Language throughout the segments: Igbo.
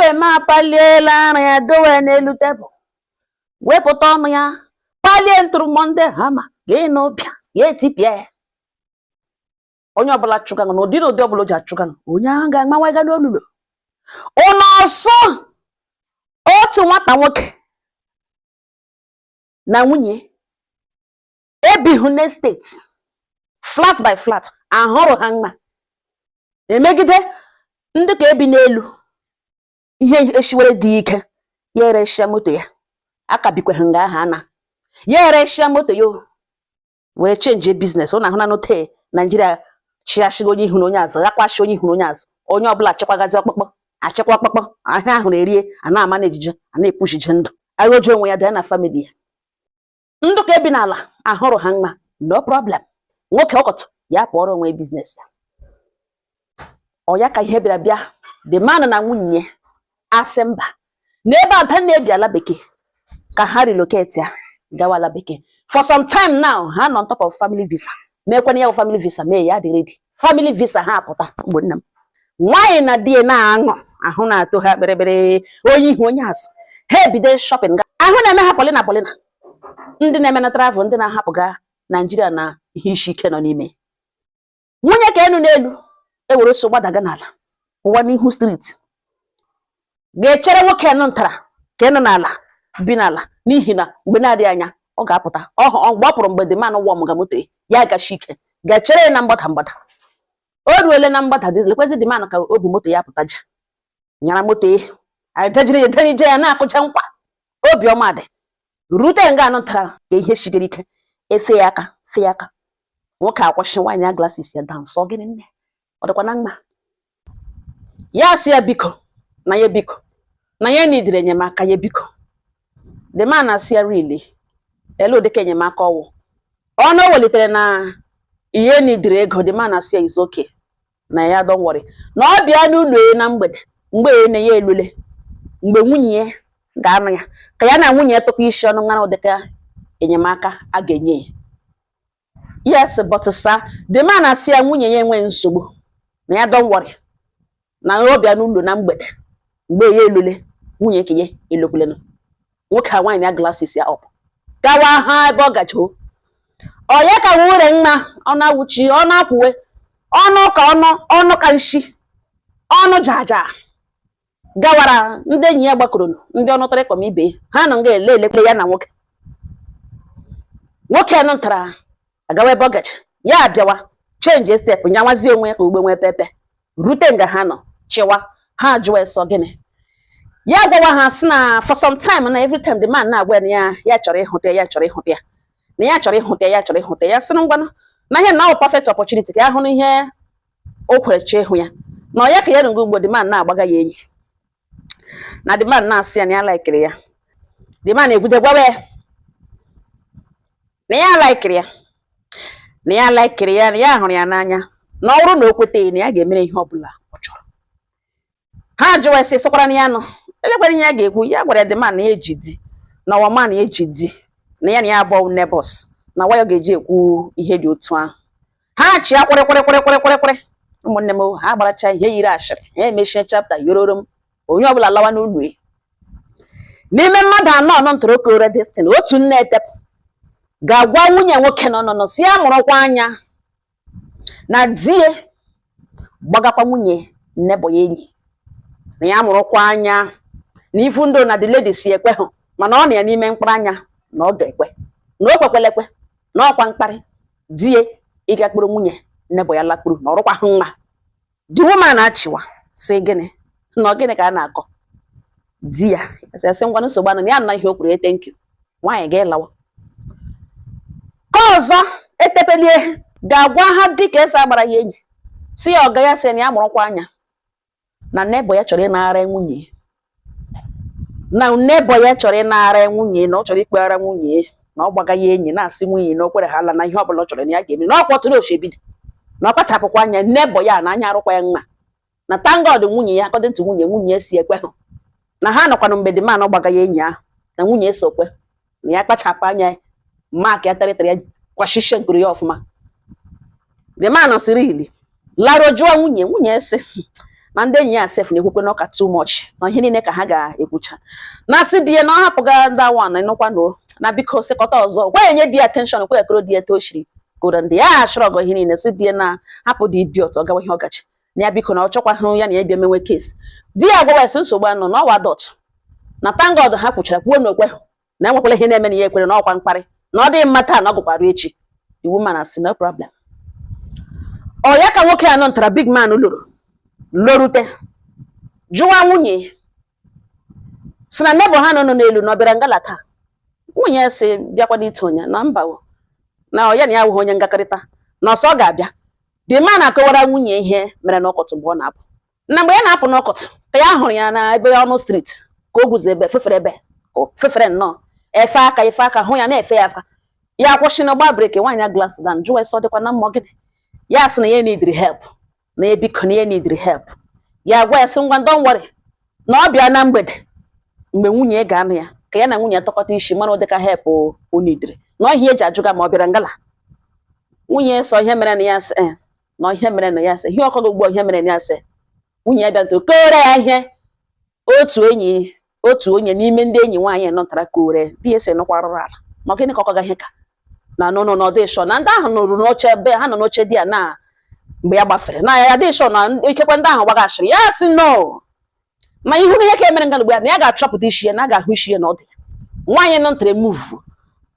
Ibe m apaliela ara ya dowe n'elu tebụl, wepụta ọnụ ya, palie ntụrụ Monday hama ga n'ụbịa ya etipịa ya. Onye ọbụla chụga n'ụdị na ụdị ọbụla o ji achụga, onye ahụ ga-agbawaga n'olulu ụnọ ọsọ. Otu nwata nwoke na nwunye ebighị n'estate, flat by flat, ahụrụ ha mma emegide ndị ka ebi n'elu. Ihe eshiwere dị ike, ya ereshia moto ya, aka bikweghị nga ahụ ana ya ereshia moto ya o were change business. Ụnụ ahụ na n'ote Naijiria chiashigo, onye ihu na onye azụ ghakwashi, onye ihu na onye azụ, onye ọbụla chekwagazi ọkpụkpọ, achịkwa ọkpụkpọ ahịa ahụ na-erie, a na-ama na ejije, a na-epushije ndụ aghoji onwe ya dị ya na family ya. Ndụ ka ebi n'ala ahụrụ ha mma, no problem. Nwoke ọkọtụ ya pụọrọ onwe business ya. Ọ ya ka ihe bịara bịa, the man na nwunye asị mba, n'ebe ada na-ebi ala bekee, ka ha relocate ya gawa ala bekee. For some time now, ha nọ on top of family visa. Meekwana ya bụ family visa, mee ya dị ready, family visa ha apụta. Ụmụnne m, nwaanyị na di ya na-aṅụ, ahụ na-atụ ha kpịrịkpịrị, onye ihu onye azụ. Ha ebido shopping, ahụ na-eme ha polina polina. Ndị na-eme na travel, ndị na-ahapụga Naijiria na ihe isi ike nọ n'ime. Nwunye ka enu n'elu ewere so gbadaga n'ala ụwa n'ihu street, ga-echere nwoke nụ ntara ka enu n'ala bi n'ala, n'ihi na mgbe na-adịghị anya ọ ga-apụta. Ọ mgbe ọ pụrụ, mgbe the man wọm ga moto ya gashi ike, ga-echere ya na mgbada mgbada. O ruole na mgbada dị, lekwezi the man ka o bu moto ya pụta, ja nyara moto ya edejiri ya ederije ya, na-akụcha nkwa obiọma dị rute nga anụ ntara ka ihe shigere ike efe ya aka, fe ya aka. Nwoke akwụsị, nwaanyị ya glasses ya down, sọ gịnị nne, ọ dịkwa na mma? Ya sị ya biko, na ya biko, na ya nidiri enyemaka ya biko. The man asị ya, really, elu ụdịka enyemaka ọwụ ọnụ o welitere na ihe nidiri ego. The man asị ya is okay, na ya don't worry, na ọ bịa n'ụlọ ya na mgbede, mgbe ya na ya elule, mgbe nwunye ya ga-anụ ya, ka ya na nwunye ya tụkọ isi ọnụ nwara ụdịka enyemaka a ga-enye ya. Yes, but sir, the man asị ya nwunye ya enweghị nsogbu, na ya don't worry, na ọ bịa n'ụlọ na mgbede, mgbe ya elule, nwunye kenye elokwulenụ. Nwoke a nwaanyị ya glasses ya up, gawa ha ebe ọ gacho. Ọ ya ka nwere nna ọ na-awụchi, ọ na-akwụwe ọnụ ka ọnụ ọnụ ka nshi ọnụ jaja gawara. Ndị enyi ya gbakọrọ, ndị ọnụ tọrịkọm ibe ha nọ nga ele elekere ya na nwoke nwoke nụ ntara agawa ebe ọ gacha. Ya abịawa change step, nyanwazi onwe ya ka ugbe nwee pepe, rute nga ha nọ chịwa ha, jụọ esọ gịnị. Ya gwawa ha sị na for some time na every time the man na-agwa ya na ya ya chọrọ ịhụta ya, ya chọrọ ịhụta ya, na ya chọrọ ịhụta ya, ya chọrọ ịhụta ya. Sị na ngwanụ, na ihe na ọ perfect opportunity ka ya hụ na ihe o kwere chọọ ịhụ ya, na ọ ya ka ya nụgo ugbo. The man na-agbaga ya enyi, na the man na-asị ya na ya likeri ya. The man ekwute gwawa ya na ya likeri ya, na ya likeri ya, na ya hụrụ ya n'anya, na ọ bụrụ na o kweta na ya ga-emere ihe ọbụla ọ chọrọ. Ha jụwa sị sịkwara na ya nọ elekwara ihe ya ga-ekwu. Ya gwara ya the man na ya eji di, na ọwa man ya eji di, na ya na ya abụọ neighbors, na nwayọ ga-eji ekwu ihe dị otu ahụ. Ha chi ya kwịrị kwịrị kwịrị kwịrị kwịrị. Ụmụnne m, ha gbaracha ihe yiri ashịrị, ha emechie chapter yororo m, onye ọbụla lawa n'ụlọ ya. N'ime mmadụ anọ nọ ntụrụokore destin, otu nne etepụ ga-agwa nwunye nwoke nọ nọ si ya mụrụkwa anya na di ya gbagakwa nwunye nnebọ ya enyi, na ya mụrụkwa anya na ifu ndụ na the lady si ekwe hụ, mana ọ na ya n'ime mkpụrụ anya na ọ ga-ekwe, na o kwekwala ekwe, na ọkwa mkparị di ya ịga kpụrụ nwunye nnebọ ya lakpuru, na ọrụkwa hụ nwa. The woman achịwa sị gịnị, na ọ gịnị ka a na-akọ di ya? Sị ngwa, nsogbu anụ, na ya na ihe o kwuru ya, thank you. Nwaanyị ga-elawa ka ọzọ etepelie ga-agwa ha dịka ese agbara ya enyi, si ya ọga ya sị na ya mụrụkwa anya na neighbor ya chọrọ ịnara nwunye, na neighbor ya chọrọ ịnara nwunye, na ọ chọrọ ikpeghara nwunye, na ọ gbaga ya enyi, na-asị nwunye na o kwere ha ala, na ihe ọbụla ọ chọrọ na ya ga-eme, na ọkwa tụrụ oshi ebido, na ọ kpachapụkwa anya neighbor ya na anya arụkwa ya mma. Na thank God, nwunye ya, according to nwunye, nwunye si ekwe hụ na ha nọkwanụ mgbe the man gbaga ya enyi ahụ, na nwunye so kwe na ya kpachapụ anya mark ya territory ya, kwashisie nkuru ya ọfụma. The man sịrị ili laruo jụọ nwunye, nwunye sị Na ndị enyi ya sef na-ekwukwe na ọka too much, na ihe niile ka ha ga-ekwucha. Na asị di ya na ọ hapụga ndị awa na ịnụkwa no na biko sịkọta ọzọ gwa ya nye di ya attention, kwe ya koro di ya etu o shiri koro ndị ya achọrọ ọgọ ihe niile. Sị di ya na hapụ dị idiot, ọ gawa ihe ọ gachi na ya, biko, na ọ chọkwa ya na ya bịa menwe case. Di ya gwawa ya sị nsogbu anọ na ọwa dot na thank God ha kwuchara kwuo na okwe na enwekwala ihe na-eme na ya ekwere na ọkwa mkparị na ọ dịghị mma taa na ọ gụkwara echi. The woman asị no problem. Ọ ya ka nwoke a nọ ntara big man lụrụ lorute jụwa nwunye si na neighbor ha nọ n'elu na ọ bịara ngala taa. Nwunye ya si bịakwa n'ite onye na mba o, na ọ ya na ya awụghị onye ngakọrịta na ọsọ ọ ga-abịa. The man akọwara nwunye ihe mere n'ọkọtụ mgbe ọ na-apụ, na mgbe ya na-apụ n'ọkọtụ ka ya hụrụ ya na ebe ọnụ street ka o guzo ebe fefere ebe o fefere nnọọ efe aka efe aka hụ ya na-efe ya aka. Ya kwụsị na gba brake. Nwaanyị glass down jụwa ese ọ dịkwa na mmụọ gịnị. Ya sị na ya neediri help, na ya biko na ya neediri help. Ya gwa ya sị ngwa, don't worry, na ọ bịa na mgbede mgbe nwunye ya ga-anụ ya ka ya na nwunye ya tọkọta isi mara ụdịka help o neediri na ihe eji ajụga ma ọ bịara ngala. Nwunye sọ ihe mere na ya sị eh, na ihe mere na ya sị ihe ọkọgọ ugbu a ihe mere na ya sị nwunye ya bịa ntụ kore ya ihe otu enyi otu onye n'ime ndị enyi nwaanyị nọtara kore di ya sị nụkwa rụrụ ala ma gịnị ka ọkọga ihe ka na no no na ọ dị sure na ndị ahụ nọrụ n'oche ebe ha nọ n'oche di ya na mgbe ya gbafere na ya dị sure na ikekwe ndị ahụ gbaghachiri. Ya sị no, ma ihu na ihe ka emere ngala ugbu a na ya ga-achọpụta isi ya na a ga-ahụ isi ya na ọ dị ya. Nwaanyị nọ ntara move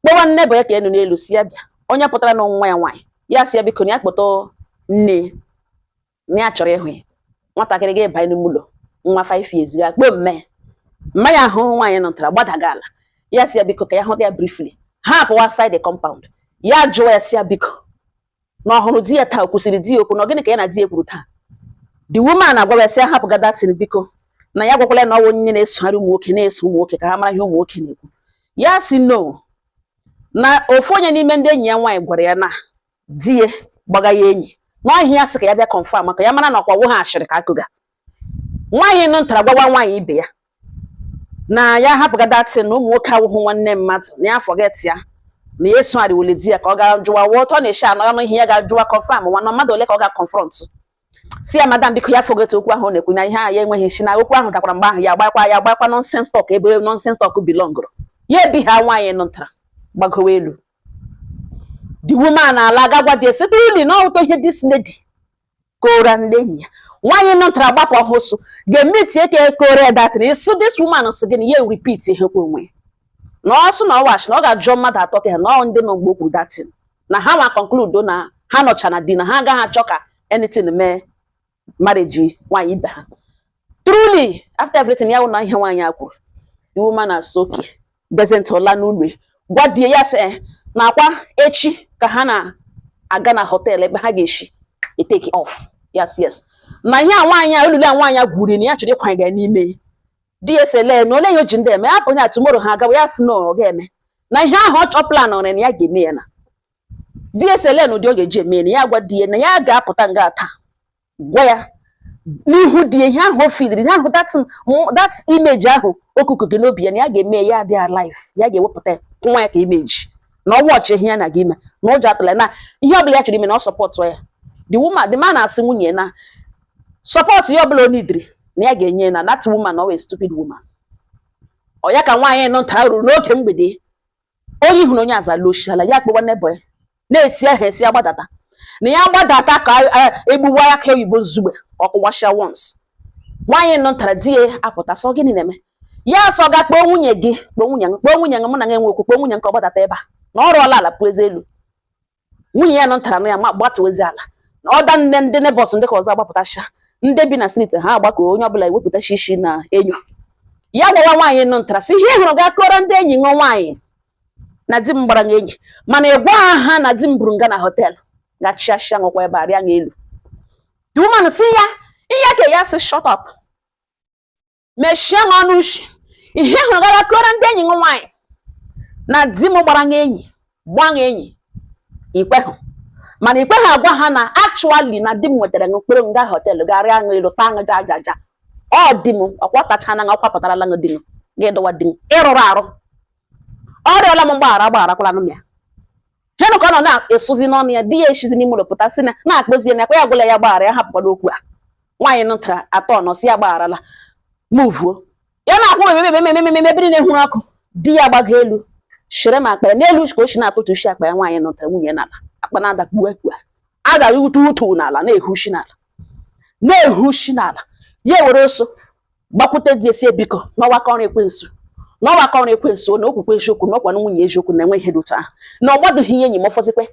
kpọwa nne bụ ya ka enu n'elu si ya bịa. Onye pụtara na nwa ya nwaanyị ya si ya biko na ya kpọta nne na ya chọrọ ịhụ ya. Nwatakịrị ga-ebanye n'ime ụlọ nwa 5 years ga kpọọ mme mma ya ahụ. Nwaanyị nọtara gbadaga ala. Ya si ya biko ka ya hụta ya briefly. Ha apụwa outside the compound. Ya jụọ ya si ya biko na ọ hụrụ di ya taa, o kwụsịrị di ya okwu na ọ gịnị ka ya na di ya kwuru taa. The woman agwa ya sị ya hapụga datin, biko, na ya gwakwala ya na ọ wụ onye na-esogharị ụmụ nwoke, na-eso ụmụ nwoke ka ha mara ihe ụmụ nwoke na-ekwu. Ya si no, na ofu onye n'ime ndị enyi ya nwaanyị gwara ya na di ya gbaga ya enyi na ọhịa ya sị ka ya bịa confirm maka ya mara na ọkwa ha ashịrị ka akụga. Nwaanyị nụ ntara gwawa nwaanyị ibe ya na ya hapụga datin, na ụmụ nwoke awụhụ nwanne mmadụ, na ya forget ya, na ya esogharịwole di ya ka ọ ga jụwa wa ọtọ na-eshi anọ ọnụ ihe ya ga-ajụwa confirm nwa na mmadụ ole ka ọ ga-confront. Si ya madam, biko, ya forget okwu ahụ ọ na-ekwu na ihe a ya enweghị isi, na okwu ahụ dakwara mgbe ahụ ya gbakwa ya gbakwa nonsense talk ebe nonsense talk belongụrụ. Ya ebi ha. Nwaanyị nụ ntara gbagowe elu. The woman ala ga gwa di site uli na ọtọ ihe this lady kora ndị enyi ya. Nwaanyị nọ ntara gbapụ ọhụsụ ga-emeti eke kore that na isi this woman sị gịnị. Ya repeat ihe kwa onwe na ọ sị na ọ wash na ọ ga-ajụ mmadụ atọ ka ha na ọ ndị nọ mgbe o kwuru datin na ha nwa conclude na ha nọcha na di na ha agaghị achọ ka anything mee marriage nwaanyị ibe ha. Truly, after everything ya wụ na ihe nwaanyị a kwuru, the woman asị okay, bezent ụla n'ụlọ ya gwa di ya sị eh, na akwa echi ka ha na-aga na hotel ebe ha ga-eshi take off. Yes, na ihe a nwaanyị a olulu a nwaanyị a gwuri na ya chọrọ ịkwanye ya n'ime. Di ya sị lee na ole ya o ji ndị eme hapụ ya tomorrow ha agawa. Ya sị no, ọ ga-eme na ihe ahụ ọ chọ plan ọrị na ya ga-eme ya. Na di ya sị lee na ụdị ọ ga-eji eme ya, na ya gwa di ya na ya ga-apụta nga taa gwa ya n'ihu di ya ihe ahụ o filiri, ihe ahụ that image ahụ okuku gị n'obi ya na ya ga-eme ya dị alive, ya ga-ewepụta ya nwa ya ka image na ọnwa ọchị ihe ya na gị ime na ụjọ atụla na ihe ọbụla ya chọrọ ime na ọ support ya. The woman, the man na-asị nwunye na support ya ọbụla o nidiri na ya ga-enye na that woman always stupid woman. Ọ ya ka nwaanyị nọ ntara ruru n'oge mgbede onye hụrụ onye azala oshiala ya kpọwa neighbor ya na-eti aha esi ya gbadata na ya gbadata ka egbuwa ya ka oyibo zugbe ọkụwasịa once. Nwaanyị nọ ntara di ya apụta sọ gịnị na-eme. Ya sọ ga kpọọ nwunye gị, kpọọ nwunye m, kpọọ nwunye m, mụ na ya enwe okwu, kpọọ nwunye m ka ọ gbadata ebe a na ọ rụọla ala pụọ eze elu. Nwunye ya nọ ntara nụ ya ma gbatuo eze ala na ọda nne ndị neighbors ndị ka ọzọ agbapụtasha ndị bi na street ha agbakọ onye ọbụla ewepụtacha isi na enyo. Ya gwawa nwaanyị nọ ntara sị ihe ị hụrụ ga kọrọ ndị enyi ṅụ nwaanyị na di m gbara m enyi, mana ị gwa ha na di m buru nga na hotel ga chịachịa ṅụkwa ebe a rịa ṅa elu. The woman si ya ihe ka ya sị shut up, mechie m ọnụ ushi. Ihe hụrụ gara kọrọ ndị enyi ṅụ nwaanyị na di m gbara ṅa enyi gbaa ṅa enyi ikwe hụ, mana ikwe ha agwa ha na actually na di m nwetara ṅụ kpere nga hotel ga rịa ṅụ elu taa ṅụ ja ja ja. Ọ di m ọkwa tachana ṅụ ọkwa pụtarala ṅụ di m gị dọwa di m ịrụrụ arụ. Ọ rịọla m mgbaghara, agbagharakwala m ya. Henu ka ọ nọ na-esụzi n'ọnụ ya. Di ya eshizi n'ime ụlọ pụta sị na na-akpọzi ya na akpa ya gwụla ya gbaghara ya hapụkwala okwu a. Nwaanyị nụtara atọ nọ si ya gbagharala, muvuo ya na-akwụ ememememememe ebiri na-ehuru ọkụ. Di ya gbago elu shere ma akpa ya n'elu ka o si na-atụtụ isi akpa ya. Nwaanyị nụtara nwunye n'ala, akpa na-ada kpuwe kpuwe, ada utu utu n'ala, na-ehushi n'ala, na-ehushi n'ala. Ya ewere oso gbakwute di, esi biko, n'ọgbakọ ọrụ ekwensu, n'ọgbakọ ọrụ ekwensu, na okwukwe eziokwu, na ọkwa nwunye eziokwu, na-enwe ihe dị otu ahụ, na ọ gbadoghị ihe enyi m ọfọzikwe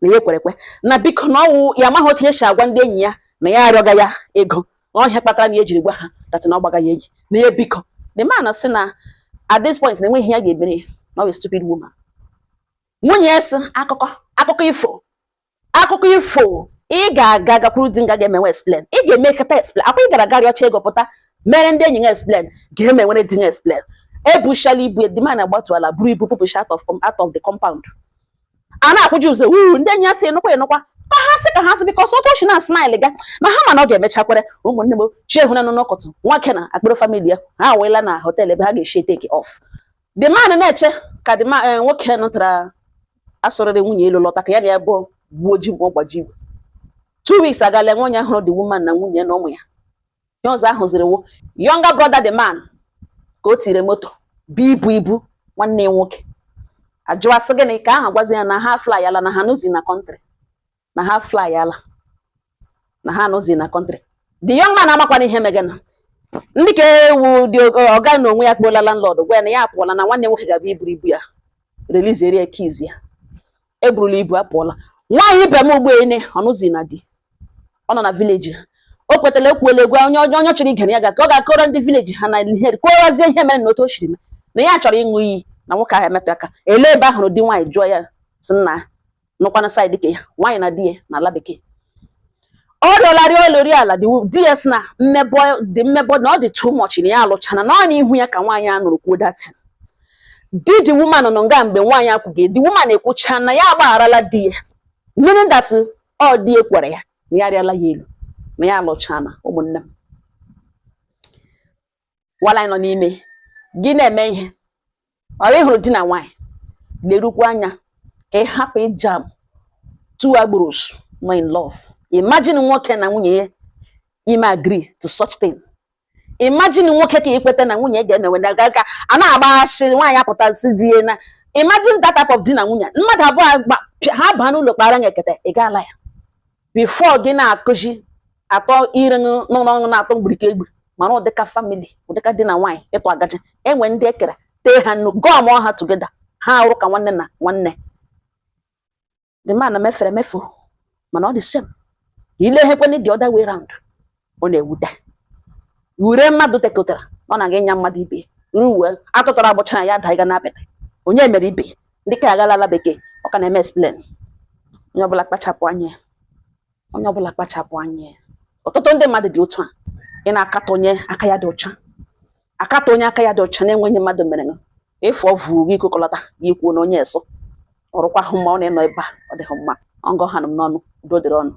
na ya ekwere ekwe, na biko, na ọwụ ya amaghị otu esi agwa ndị enyi ya na ya arịọga ya ego, na ọhịa kpatara na ya ejiri gwa ha that na ọ gbaga ya enyi na ya. Biko, the man sị na at this point na enweghị ihe ya ga-emere ya, na ọ bụ stupid woman. Nwunye ya sị akụkọ, akụkọ ifo, akụkọ ifo. Ị ga-aga gakwuru di nga ga-emenwe explain, ị ga-emekata explain akwa. Ị gara aga rịọcha ego, pụta mere ndị enyi ya explain, ga-emenwere di ya explain. Ebushala ibu, the man agbatuala buru ibu pụpụcha out of the compound. A na-akwụji ụzọ uu. Ndị enyi ya sị nụkwa ịnụkwa ka ha sị, ka ha sị, because otu ochi na smile ga na ha, ma na ọ ga-emechakwere. Ụmụnne m, chi ehuna nọ n'ọkọtụ nwoke na akpịrị family ya, ha aweela na hotel ebe ha ga-esi take off. The man na-eche ka the man, nwoke nụtara asụrịrị nwunye elu lọta, ka ya na ya bụ gbuo ji ma ọ gbaji igwe. 2 weeks agala, nwe onye hụrụ the woman na nwunye na ụmụ ya. Ihe ọzọ ahụziri wo younger brother the man ka o tiri moto bụ ibu ibu nwanne ya nwoke. Ajụwasị gịnị ka ahụ gwazi ya na ha fly ala, na ha nụzi na country, na ha fly ala, na ha nụzi na country. The young man amakwana ihe megana. Ndị ka ewu dị ọga na onwe ya kpọla landlord, gwa ya na ya apụọla, na nwanne nwoke ga-abịa iburu ibu ya, release eri keys ya. Eburula ibu apụọla. Nwaanyị ibe m ugbo ene ọnụzi na di, ọ nọ na village ha. O kwetara, ekwuola egwu onye onye chọrọ igere ya ga ka ọ ga-akọrọ ndị village ha na ihe kwuorazie ihe mere na otu o siri mee, na ya chọrọ ịṅụ iyi na nwoke ahụ emetụ aka. Ele ebe ahụrụ di nwaanyị, jụọ ya, sị nna nụkwana side ke ya. Nwaanyị na di ya na ala bekee, ọ rịọla rịọ elu rịọ ala. Di ya sị na mmebọ dị, mmebọ na ọ dị too much, na ya alụchana na ọ n'ihu ya ka nwaanyị a nụrụ kwuo datin. Di the woman nọ nga mgbe nwaanyị akwụghị. The woman ekwucha na ya agbagharala di ya, meaning that ọ di ya kwere ya na ya arịala ya elu, na ya alụchana. Ụmụnne m, wala anyị nọ n'ime gị na-eme ihe ọ ịhụrụ di na nwaanyị, lerukwa anya ka ị hapụ ịjam two agboros nọ in love. Imagine nwoke na nwunye ya ime agree to such thing. Imagine nwoke ka ikweta na nwunye ga-emewe na ga a na-agba asị, nwaanyị apụtasị di ya na. Imagine that type of di na nwunye, mmadụ abụọ ha baa n'ụlọ kpara anya ekete. Ị gaala ya before gị na-akụzi atọ ire n'ụlọ ọṅụ na-atọ mgbirika egbe, mara ụdịka family, ụdịka di na nwaanyị ịtụ agaji enwe. Ndị ekere tee ha nnu gọọ ha together, ha arụ ka nwanne na nwanne. The man mefere emefu, mana ọ dị same ile hekweni the other way round. Ọ na-ewute ure mmadụ tekọtara, ọ na-aga ịnya mmadụ ibe ruo atụtara agbụchara ya daiga n'apịtị. Onye mere ibe ndị ka agala ala bekee, ọ ka na-eme explain. Onye ọbụla kpachapụ anya ya, onye ọbụla kpachapụ anya ya. Ọtụtụ ndị mmadụ dị otu a, ị na-akatọ onye aka ya dị ọcha, akatọ onye aka ya dị ọcha na-enweghị mmadụ mere nụ. Ịfụ ọvụ gị kụkọlọta gị kwuo na onye eso ọrụkwa hụ mma ọ na-ịnọ ebe a, ọ dịghị mma. Ọngọ ha nụ m n'ọnụ. Udo dịrị ọnụ.